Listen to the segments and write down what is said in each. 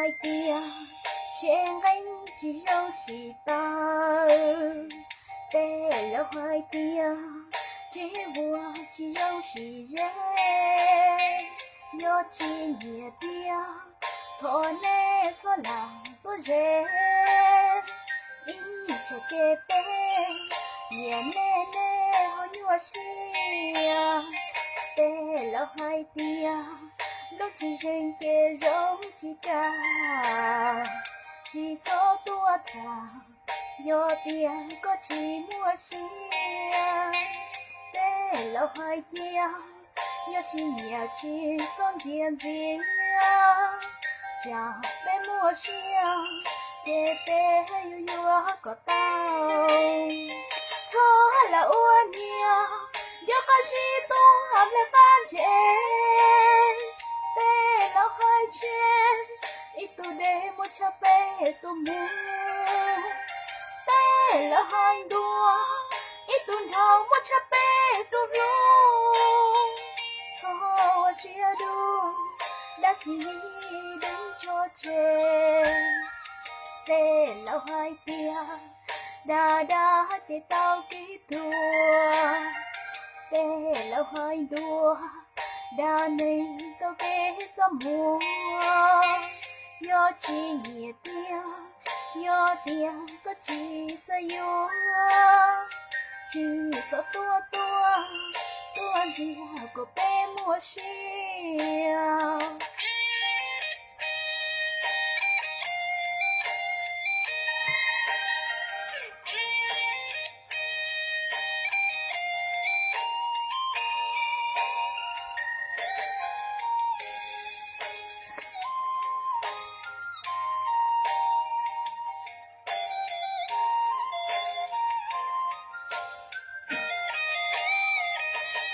hais tias, tsev nqeeb tsis zoo sib taw. Tej laus hais tias, tsev vuas tsis zoo sib ze. Yog tsis nyiam tiag, thov nej txhob lam tuaj ze. Ib tsam ces peb nyiam nej, nej ho nyuaj siab. Tej laus hais tias, nplooj tsis zeeg ces zoo tsis kag. Tsis txhob tuaj tham, yog tias koj tsis muaj siab. Tej laus hais tias, yog tsis nyiam tsis txhob ntxias ntxias. Tsam peb muaj siab, ces peb yuav yuav kom tau. Txhob lam ua niam, nco qab zib tuaj hle qab ntses. Tej laus hais tseg, ib tug deb muaj tshaj peb tug mus. Tej laus hais ntuas, ib tug nraug muaj tshaj peb tug hlub. Txhob ua siab dub, dab tsi deev tso tseg. Tej laus hais tias, dag dag ces tau kev tuag. Tej laus hais ntuas, dag neeg tau kev txaj muag. Yog tsis nyiam tiag, yog tias koj tsis xav yuav, tsis txhob tuaj tuaj, tuaj ntxias kom peb muaj siab.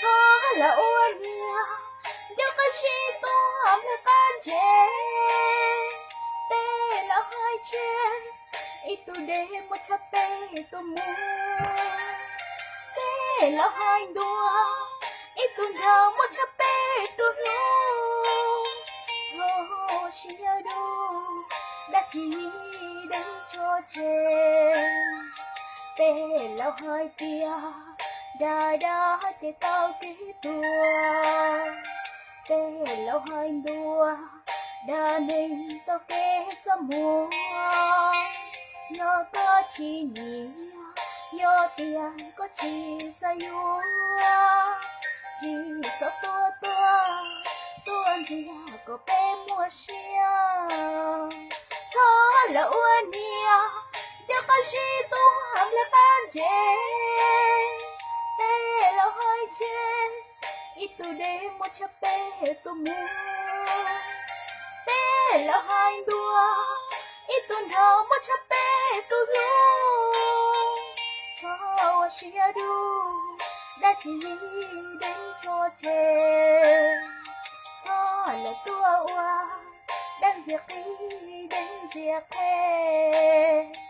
Txhob lam ua niam, nco qab zib tuaj hle qab ntses. Tej laus hais tseg, ib tug deb muaj tshaj peb tug mus. Tej laus hais ntuas, ib tug nraug muaj tshaj peb tug hlub. Txhob ua siab dub, dab tsi deev tso tseg. Tej laus hais tias, dag dag ces tau kev tuag. Tej laus hais ntuas, dag neeg tau kev txaj muag. Yog koj tsis nyiam, yog tias koj tsis xav yuav, tsis txhob tuaj tuaj, tuaj ntxias kom peb muaj siab. Txhob lam ua niam, nco qab zib tuaj hle qab ntses. Tej laus hais tseg, ib tug deb muaj tshaj peb tug mus. Tej laus hais ntuas, ib tug nraug muaj tshaj peb tug hlub. Txhob ua siab dub, dab tsi deev tso tseg. Txhob lam tuaj ua, dab ntxias qis deev ntxias qes.